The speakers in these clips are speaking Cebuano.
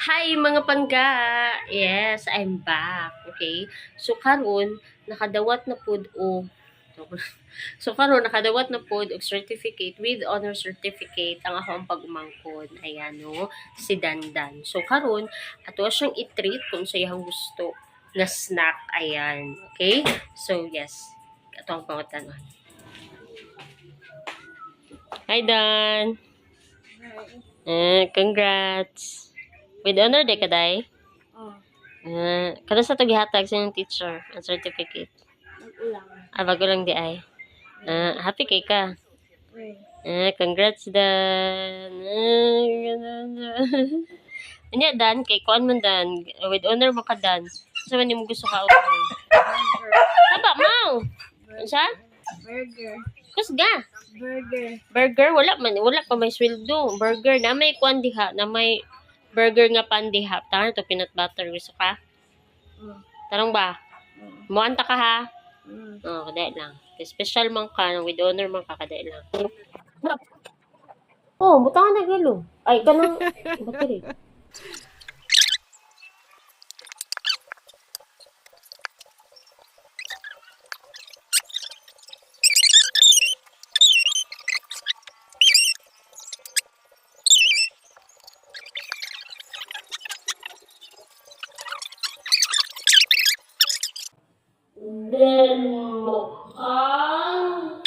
Hi mga pangga! Yes, I'm back. Okay? So karon nakadawat na pud og So karon nakadawat na pud og certificate with honor certificate ang akong pag-umangkon. Ayan no, si Dandan. So karon ato siyang i-treat kung sa iyang gusto nga snack. Ayan. Okay? So yes, ato ang pangutanon. Hi Dan. Eh, congrats. With honor day kaday. Oh, Ah, kada sa to gihatag sa inyong teacher ang certificate. nag-ulang. Ah, bago lang di ay. Ah, happy kay ka. Mm. Ah, congrats Dan. Ah, ganun. Anya Dan kay kuan man Dan, with honor mo ka Dan. Sa man nimo gusto ka honor? Burger. Saba mau. Unsa? Burger. Kusga. Burger. Burger wala man, wala pa may sweldo. Burger na may kuan diha, na may burger nga pan diha. Tangan to peanut butter gusto ka? Oh. Tarong ba? Oh. Muanta ka ha? Mm. Oo, kadai lang. Special man ka, with honor man ka, kadai lang. Oh, butangan na gilo. Ay, kanang battery. Then, mukhang.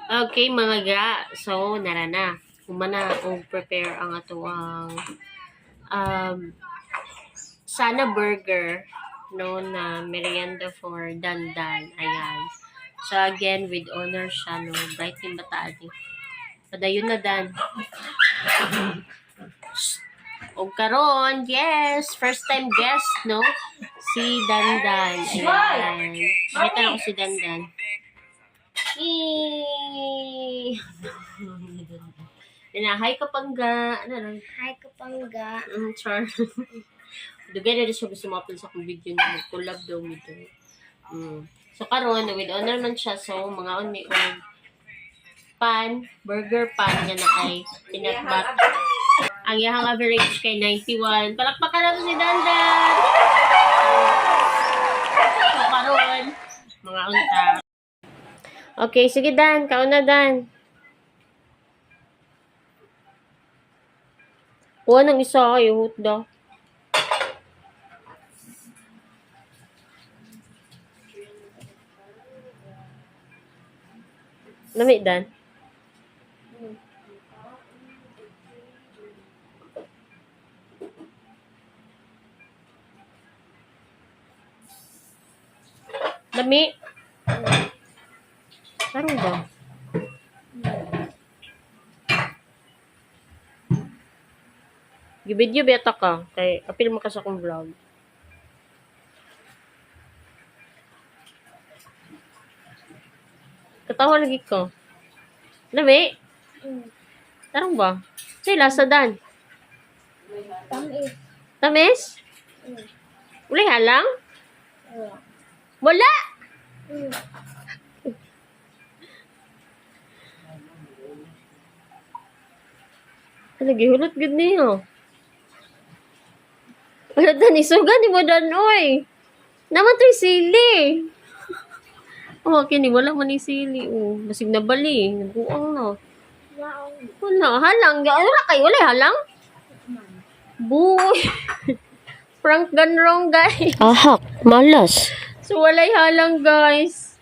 Okay, mga ga. So, nara na. Humana og prepare ang atoang um, sana burger no na merienda for Dandan. Ayan. So again, with honor siya no. Bright yung bataan ni. Padayon na Dan. Og karon, yes, first time guest no. Si Dandan. Ayan. Nakita na ko si Dandan. Yay! Yan, hi kapangga. Ano lang? Hi, kapangga. Char. Dugay na rin siya gusto ma-upload sa akong video na mag-collab daw with her. So karon with honor man siya, so mga on may og pan, burger pan nga na ay peanut butter. Ang iyahang average kay 91. Palakpakan nato si Dandan! So karon, mga unta. Okay, sige Dan, kaon na Dan. Kuha ng isa ay daw. Lami, Dan. Lami. Tarong ba? Gibidyo beta ka. Kay apil mo ka sa akong vlog. Katawa lagi ko. Lami. Mm. Tarong ba? Say, lasa dan. Tamis. Tamis? Mm. Uli halang? Wala. Wala! Mm. Ano, gihulot gud niyo. Wala dan, isuga ni mo dan, oy. Naman to'y sili. Oh, kini, wala man ni sili, oh. Basig nabali, nabuang na. Wow. Wala, halang. Wala kayo, wala halang? Man. Buoy. Prank gone wrong, guys. Ahak, malas. So, walay halang, guys.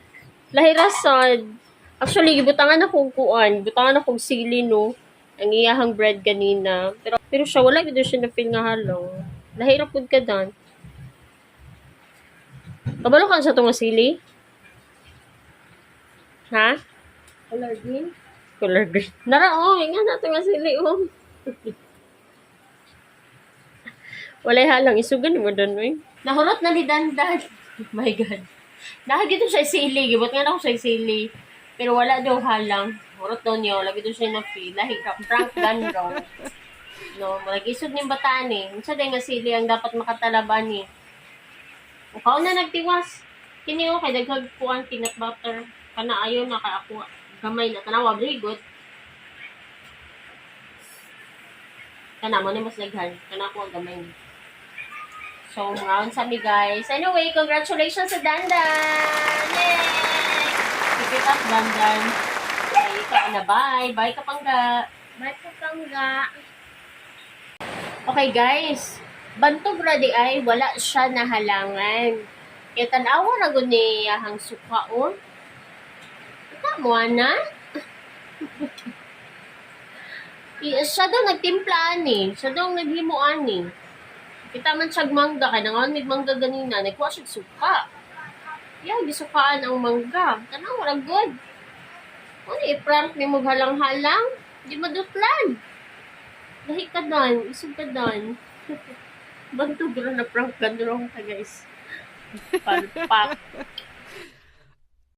Lahirasad. Actually, gibutangan akong kuan. Gibutangan akong sili, no? Ang iyahang bread ganina. Pero siya, wala gid siya na-feel nga halong. Lahira pud ka dan. Kabalo ka sa itong sili? Ha? Color green? Color green. Nara, oh. Nga na itong sili, oh. Walay halang. Isugan mo doon, eh. Nahurot na ni Dandan. My God. Nakagito siya sili. Gibot nga na ako siya sili. Pero wala daw halang. Hurot daw niya. Wala gito siya na-feel. Lahi ka. Prank gone wrong. No, murag isog ning bataan eh. Unsa day nga sili ang dapat makatalaban ni? Ukaw na nagtiwas. Kini oh, kay daghag kuan peanut butter. Kana ayo na kay ako gamay na tanawa, very good. Kana mo ni mas daghan. Kana ako ang gamay ni. So, mga sa mi, guys. Anyway, congratulations sa Dandan! Yay! Keep it up, Dandan. Okay, ikaw na. Bye. Bye, kapangga. Bye po, pangga. Okay, guys. Bantog ra di ay wala siya nahalangan. Kaya tan-awa ra gud ni iyahang suka oh. Kita mo ana? Siya daw nagtimpla ani. Siya daw ang naghimo ani. Kita man siyag mangga kay nangaon mig mangga ganina, nagkuha siya suka. Yeah, gisukaan ang mangga. Tanaw ra gud. Ano i-prank ni mo halang-halang? Di madutlan. Lahi ka dan, isog ka dan. Bantog ra na prank ka ka, guys. Palpak.